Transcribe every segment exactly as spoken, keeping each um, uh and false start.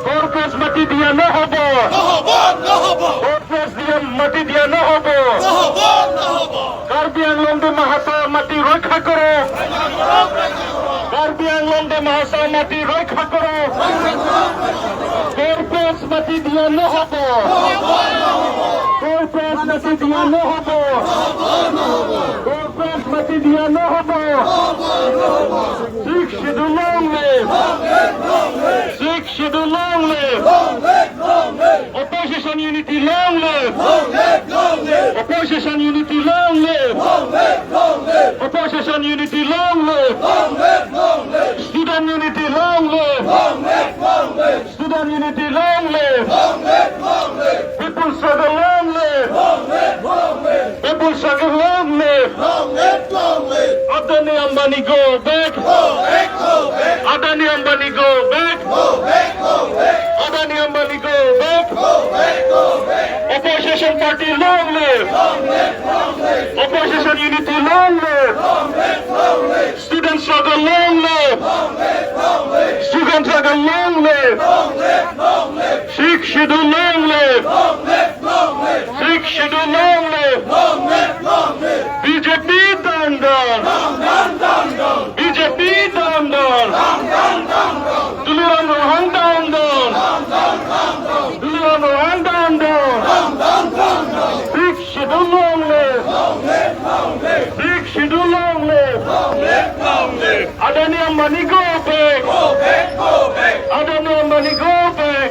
Korpes mati dia nohobo. Nohobo, nohobo। Korpes dia mati dia nohobo। Nohobo, nohobo। Karbi আংলং ডিমা হাছাও মাটি ৰক্ষা কৰক। কাৰ্বি আংলং ডিমা হাছাও মাটি ৰক্ষা কৰক। Korpes mati dia nohobo। Korpes mati dia nohobo। Korpes mati dia nohobo। Sixth Schedule long live! Sixth Schedule long live! Opposition unity long live! Opposition unity long live! Opposition unity long live! Student unity long live! Student unity long live! People struggle long live! People struggle long live! Adani Ambani go back! Adani Ambani go back! Adani Ambani go back! Opposition party long live! Opposition unity long live! Student struggle long live! Student struggle long live! Sixth Schedule long live! Sixth Schedule long live! B J P down down! B J P down down! Tuliram Ronghang down down! Tuliram Ronghang down down! Sixth Schedule long live! Sixth Schedule long live! Adani Ambani go back! Adani Ambani go back!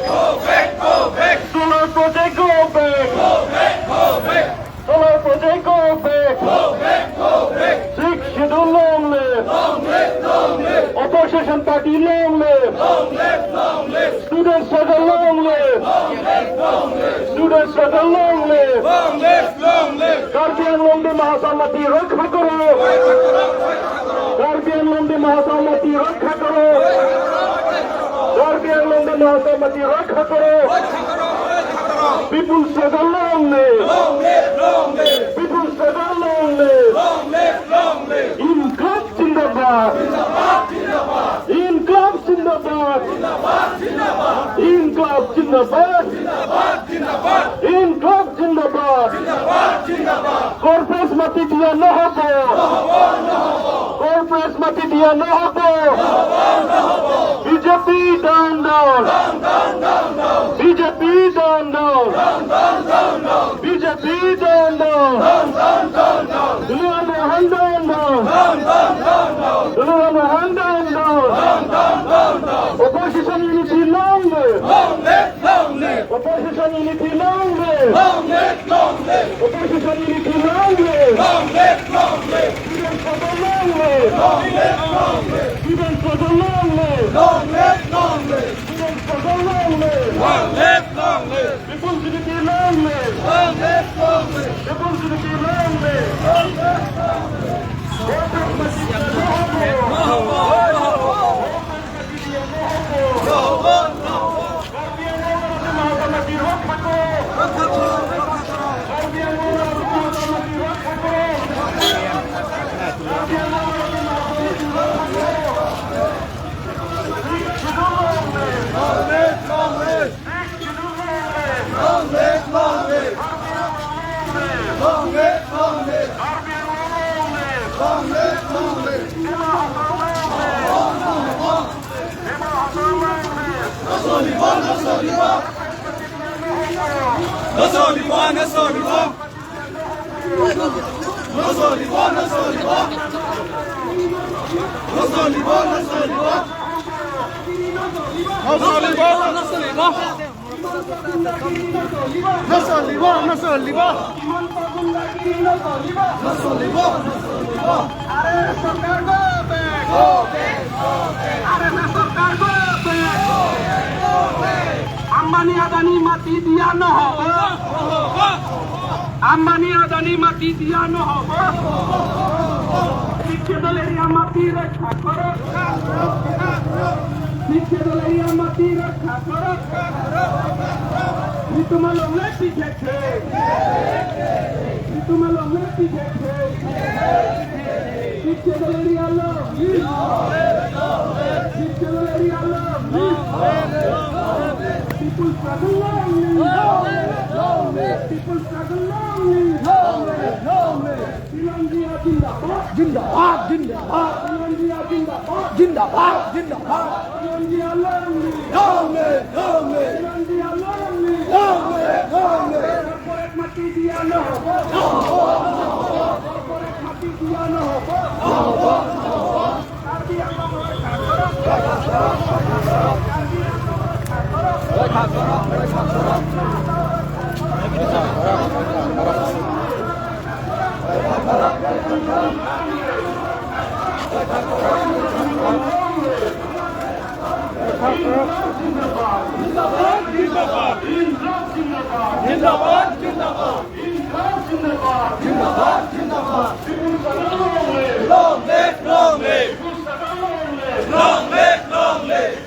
Solar project go back! Solar project go back! Sixth Schedule long live! Opposition party long live! Student struggle long live! Student struggle long live! Karbi Anglong Dima Hasao mati rakha koro! Karbi Anglong Dima Hasao mati rakha koro! Karbi Anglong Dima Hasao mati rakha koro! People struggle long live! People struggle long live! Inklab zindabad! Inklab zindabad! Inklab zindabad! Inklab zindabad! Korpes mati dia nohobo! Korpes mati dia nohobo! B J P down down! B J P down down! B J P down down! Tuliram Ronghang down down! Tuliram Ronghang down down! Opposition unity long live! Opposition unity long live! Opposition unity long live! Student struggle long live! Student struggle long live! Student struggle long live! People's unity long live! People's unity long live! Ambani Adani mati dia nohobo! Ambani Adani mati dia nohobo! Sixth Schedule area mati rakha koro! Sixth Schedule area mati rakha koro! Netum alongle pithek thek! Netum alongle pithek thek! Sixth Schedule area long live! Sixth Schedule area long live! People struggle long live! Long live! Long live! People struggle long live! Long live! Long live! Tilanjia zindabad! Zindabad! Zindabad! Tilanjia zindabad! Zindabad! Zindabad! Tilanjia long live! Long live! Long live! Tilanjia long live! Long live! Long live! Corporate mati diya no hobo! No hobo! No hobo! Corporate mati diya no hobo! No hobo! No hobo! Zindabad, zindabad. Zindabad, zindabad. Zindabad, zindabad. Long live, long live. Long live, long live.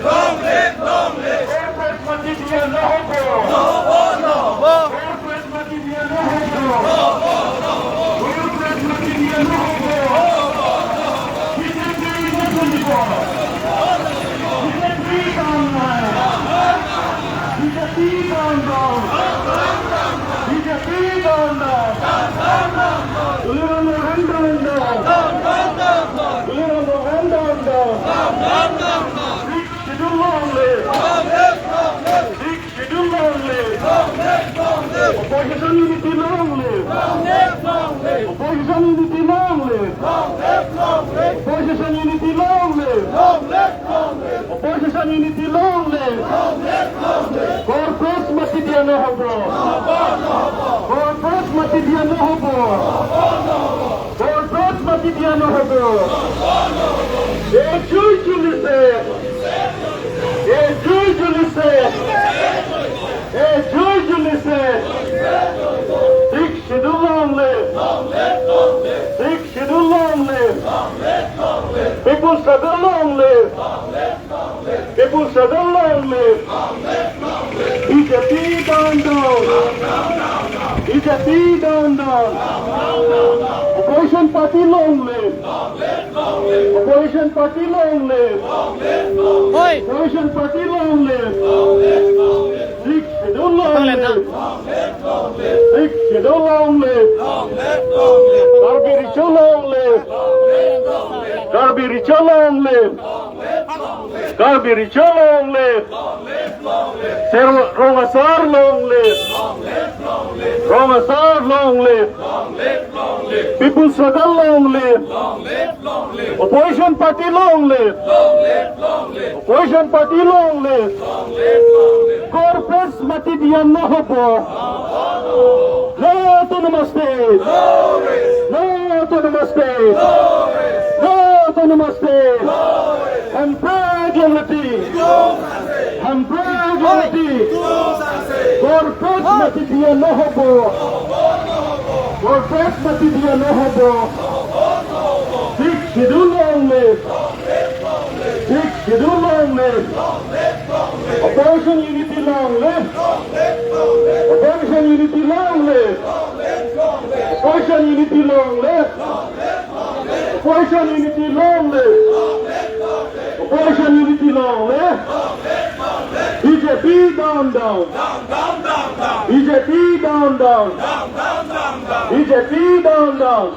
Long live, long live. Corporate mati diya no hobo. No hobo, no hobo. Corporate mati diya no hobo. No hobo, no hobo. Corporate mati diya no hobo. BJP no cholibo. BJP down, down. BJP down, down. BJP down, down. Tuliram Ronghang down, down. Tuliram Ronghang down, down. Sixth Schedule long live. Sixth Schedule long live. Opposition unity long live. Opposition unity long live. Opposition unity long live. Opposition unity long live. Corporate mati diya no hobo. Corporate mati diya no hobo. Corporate mati diya no hobo. Ekjut julise. Ekjut julise. Ekjut julise. Sixth Schedule long live. Sixth Schedule long live. People struggle long live. People struggle long live. BJP down, down. BJP down, down. Opposition party long live. Opposition party long live. Hoi. Opposition party long live. Sixth Schedule long live. Sixth Schedule long live. Karbi Recho long live. Karbi Recho long live. Karbi Recho long live. Ser Rong Asar long live. Rong Asar long live. People struggle long live. Opposition party long live. Opposition party long live. Corporate mati diya no hobo. No autonomous state. No autonomous state. No autonomous state. Hemprek longle tik. Hemprek longle tik. Corporate mati diya no hobo. Corporate mati diya no hobo. Sixth Schedule long live. Sixth Schedule long live. Opposition unity long live. Opposition unity long live. Opposition unity long live. Opposition unity long live. Opposition unity long live. BJP down, down. BJP down, down. BJP down, down.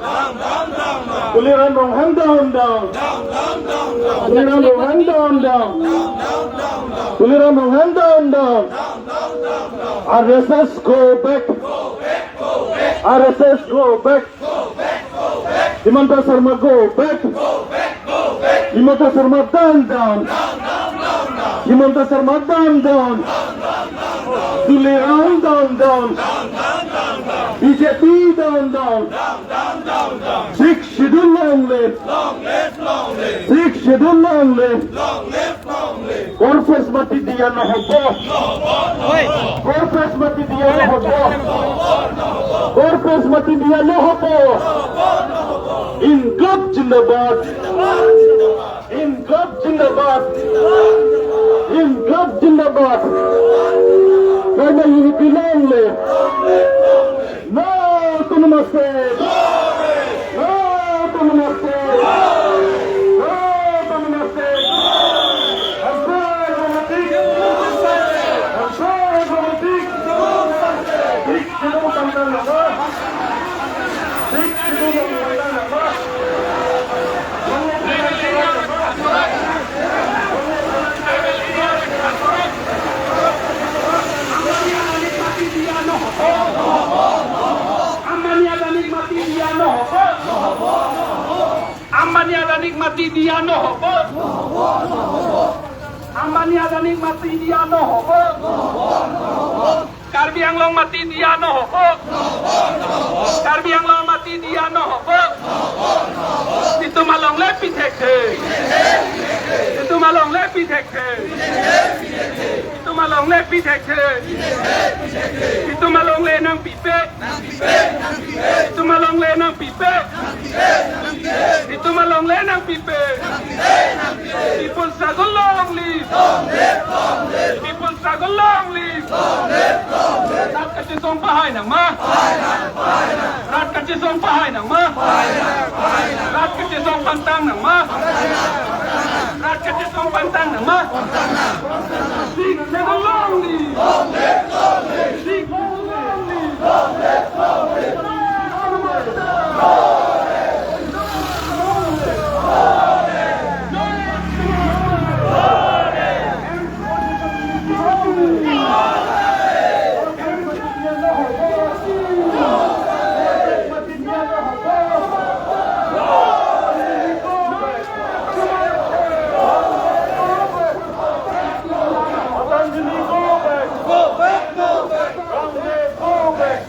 Tuliram Ronghang down, down. Tuliram Ronghang down, down. Tuliram Ronghang down, down. RSS go back. RSS go back. Himanta Sharma go back. Himanta Sharma down, down. Himanta Sharma down, down. Tuliram down, down. BJP down, down. Sixth Schedule long live. Sixth Schedule long live. Corporate mati diya no hobo. Hoi. Corporate mati diya no hobo. Corporate mati diya no hobo. Inklab zindabad. Inklab zindabad. Inklab zindabad. Karbi unity long live. No autonomous state. No autonomous state. No autonomous state. Hemprek longle tik. Ambani Adani mati dia no hobo. Karbi Anglong mati dia no hobo. Karbi Anglong mati dia no hobo. Itum alongle pi thekthe. Itum alongle pi thekthe. Itum alongle pi thekthe. Itum alongle nangpipe. Itum alongle nangpipe. Itum alongle nangpipe. People struggle long live. People struggle long live. Rat kachesong pahai nangma. Rat kachesong pahai nangma. Rat kachesong pangtang nangma. Rat kachesong pangtang nangma. Sik struggle long live. Sik struggle long live. Patanjali, go back. Go back, go back. Ramdev, go back.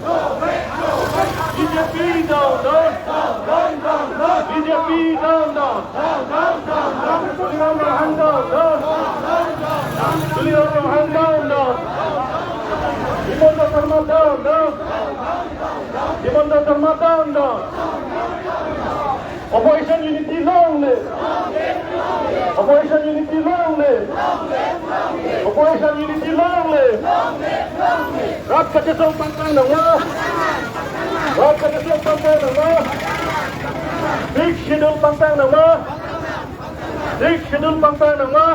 B J P down, down. Down, down, down. B J P down, down. Down, down, down, down. Tuliram Ronghang down, down. Tuliram Ronghang down, down. Himanta Sharma down, down. Himanta Sharma down, down. Opposition unity long live. Opposition unity long live. Opposition unity long live. Rat kachesong pangtang nangma. Rat kachesong pangtang nangma. Sixth Schedule pangtang nangma. Sixth Schedule pangtang nangma.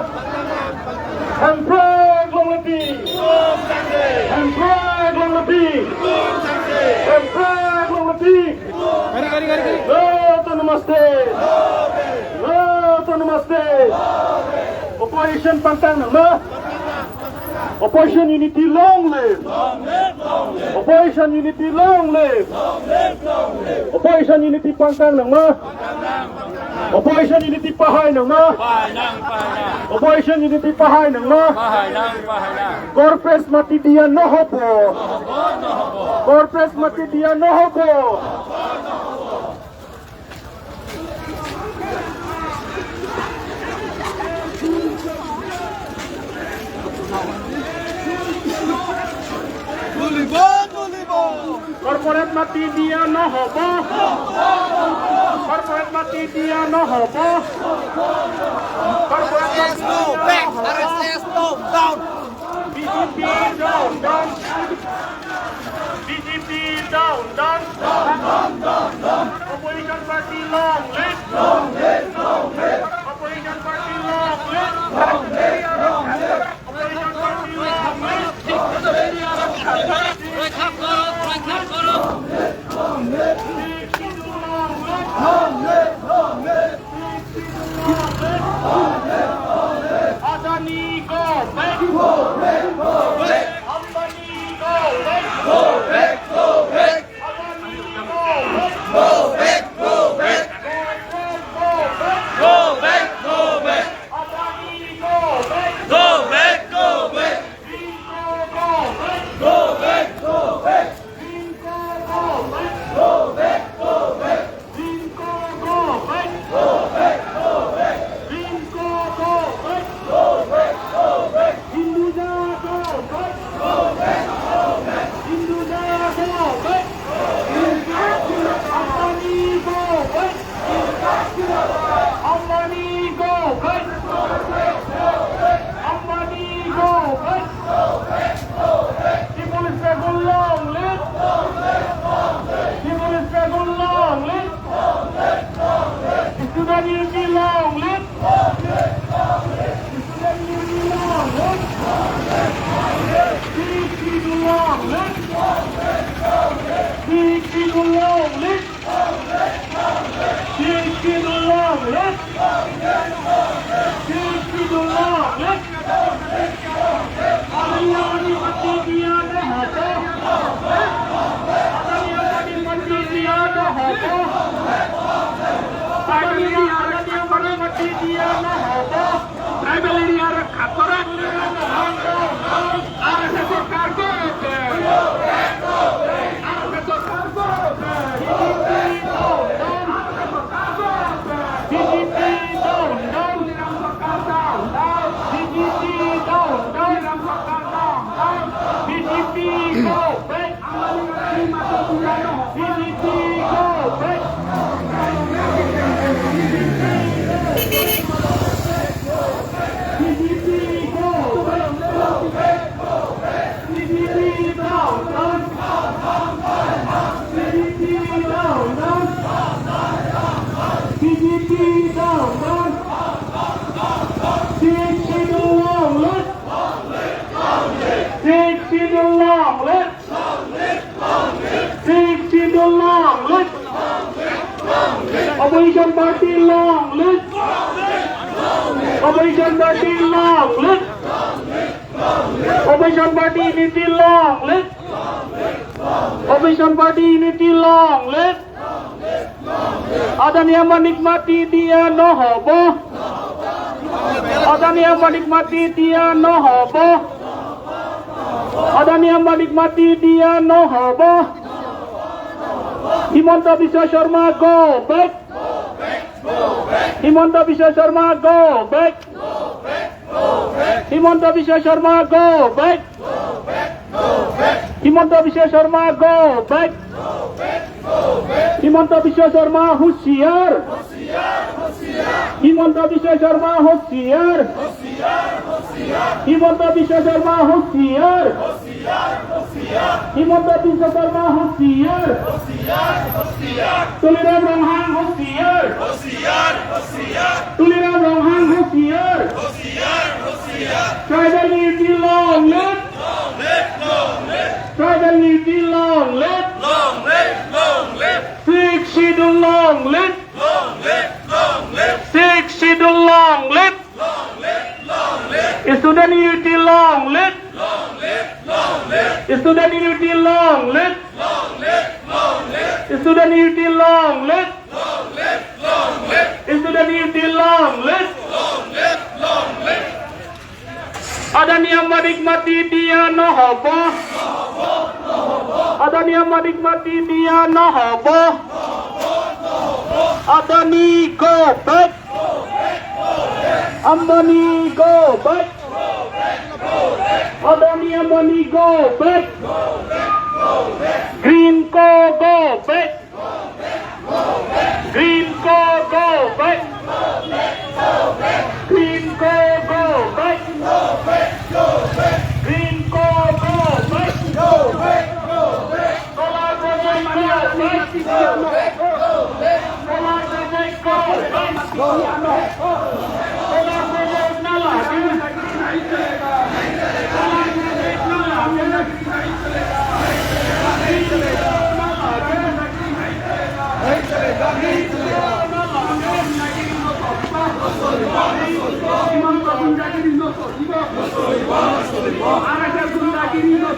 Hemprek long leti. Hemprek long leti. Hemprek long leti. Kari, kari, kari, kari. No to namaste. No to namaste. Opposition pangtang nangma. Opposition unity long live. Opposition unity long live. Opposition unity pangtang nangma. Opposition unity pahai nangma. Opposition unity pahai nangma. Corporate mati dia no hobo. Corporate mati dia no hobo. Corporate mati dia no hobo. Corporate mati dia no hobo. Corporate mati dia no hobo. Go back, R S S down, down. B J P down, down. B J P down, down. Opposition party long live. Opposition party long live. Opposition party long live. Raikhap koro, raikhap koro. Long live, long live. Adani go back. Go back, go back. Ambani go back. Go back, go back. Adani go back. Go back, go back. Go back, go Opposition Party long live! Opposition Party Unity long live! Opposition Party Unity long live! আদানীয়ে মানিক মাটি দিয়া নহ'ব। আদানীয়ে মানিক মাটি দিয়া নহ'ব। আদানীয়ে মানিক মাটি দিয়া নহ'ব। হিমন্ত বিশ্ব শৰ্মা, go back! হিমন্ত বিশ্ব শৰ্মা, go back! হিমন্ত বিশ্ব শৰ্মা, go back! হিমন্ত বিশ্ব শৰ্মা, go back! হিমন্ত বিশ্ব শৰ্মা, হুঁচিয়াৰ! হিমন্ত বিশ্ব শৰ্মা, হুঁচিয়াৰ! হিমন্ত বিশ্ব শৰ্মা, হুঁচিয়াৰ! হিমন্ত বিশ্ব শৰ্মা, হুঁচিয়াৰ! তুলিৰাম ৰংহাং, হুঁচিয়াৰ! তুলিৰাম ৰংহাং, হুঁচিয়াৰ! Tribal Unity long live! Tribal Unity long live! Sixth Schedule long live! Sixth Schedule long live! Student Unity long live! Student Unity long live! Student Unity long live! Student Unity long live! আদানীয়ে মানিক মাটি দিয়া নহ'ব। আদানীয়ে মানিক মাটি দিয়া নহ'ব। Adani, go back! Ambani, go back! Adani, Ambani, go back! Green co, go back! Green co, go back! Green co, go back! Green co, go back! Solar project, go back! Solar project, go back! Solar project na lage! Solar project na lage! R S S gundagiri no cholibo. R S S gundagiri no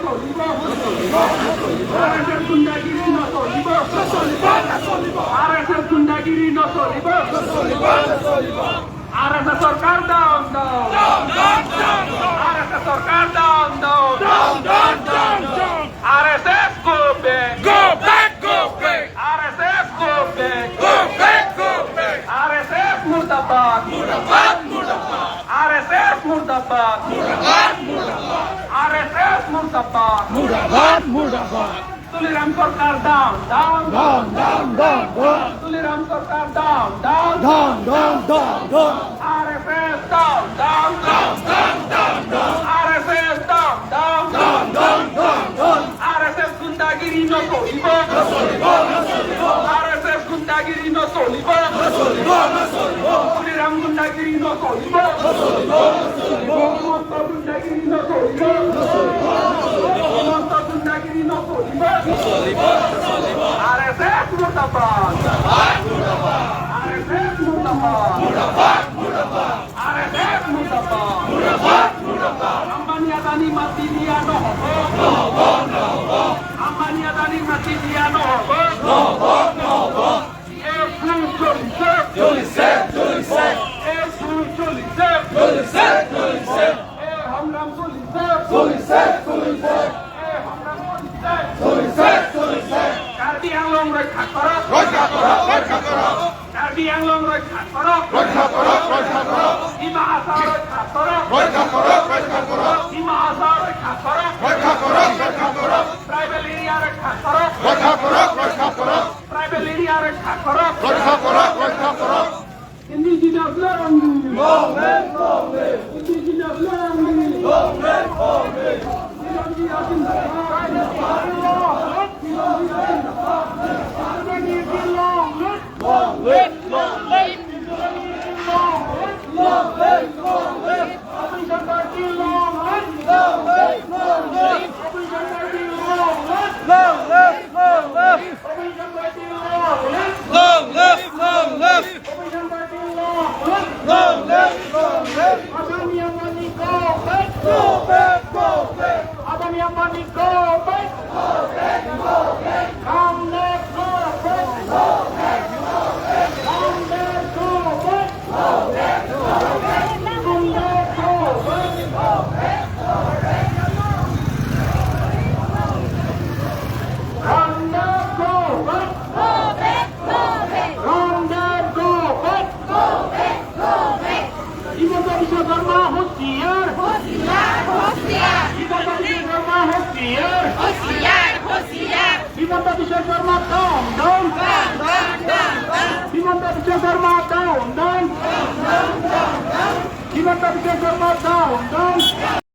cholibo. R S S gundagiri no cholibo. R S S sorkar down, down. Down, down, down, down. R S S sorkar down, down. Down, down, down, down. R S S go back. Go back, go back. R S S go back. Go back, go back. R S S murdabad. Murdabad, murdabad. R S S murdabad. Murdabad, murdabad. R S S murdabad. Murdabad, murdabad. Tuliram sorkar down, down. Down, down, down, down. Tuliram sorkar down, down. Down, down, down, down. R S S down, down, down, down, down, down. R S S down, down, down, down, down, down. R S S gundagiri no cholibo. No cholibo, no cholibo. R S S gundagiri no cholibo. No cholibo, no cholibo. Tuliram gundagiri no cholibo. No cholibo, no cholibo. Himanta gundagiri no cholibo. No cholibo, no cholibo. Himanta gundagiri no cholibo. No cholibo, no cholibo. R S S murdabad. Murdabad, murdabad. R S S murdabad. Murdabad, murdabad. R S S murdabad. Murdabad, murdabad. Ambani Adani mati diya nohobo. Nohobo, nohobo. Ambani Adani mati diya nohobo. Nohobo, nohobo. F two চল্লিশে। চল্লিশে, চল্লিশে। F two চল্লিশে। চল্লিশে, চল্লিশে। এ সংগ্ৰাম চলিছে। চলিছে, চলিছে। এ সংগ্ৰাম চলিছে। চলিছে, চলিছে। কাৰ্বি আংলং ৰক্ষা কৰক। ৰক্ষা কৰক, ৰক্ষা কৰক। কাৰ্বি আংলং ৰক্ষা কৰক। ৰক্ষা কৰক, ৰক্ষা কৰক। ডিমা হাছাও ৰক্ষা কৰক। ৰক্ষা কৰক, ৰক্ষা কৰক। ডিমা হাছাও ৰক্ষা কৰক। ৰক্ষা কৰক, ৰক্ষা কৰক। ট্ৰাইবেল এৰিয়া ৰক্ষা কৰক। ৰক্ষা কৰক, ৰক্ষা কৰক। ট্ৰাইবেল এৰিয়া ৰক্ষা কৰক। ৰক্ষা কৰক, ৰক্ষা কৰক। Indigenous land. Long live, long live. Indigenous land. Long live, long live. Long live, long live. Long live, long live. Long live, long live. Opposition party long live! Long live, long live. Opposition party long live! Long live, long live. Opposition party long live! Long live, long live. Opposition party long live! Long live, long live. होशियार। होशियार, होशियार। हिमंत बिश्व शर्मा होशियार। होशियार, होशियार। हिमंत बिश्व Sharma down, down। Down, down, down, down। Himanta बिश्व Sharma down, down। Down, down, down, down। Himanta बिश्व Sharma down, down।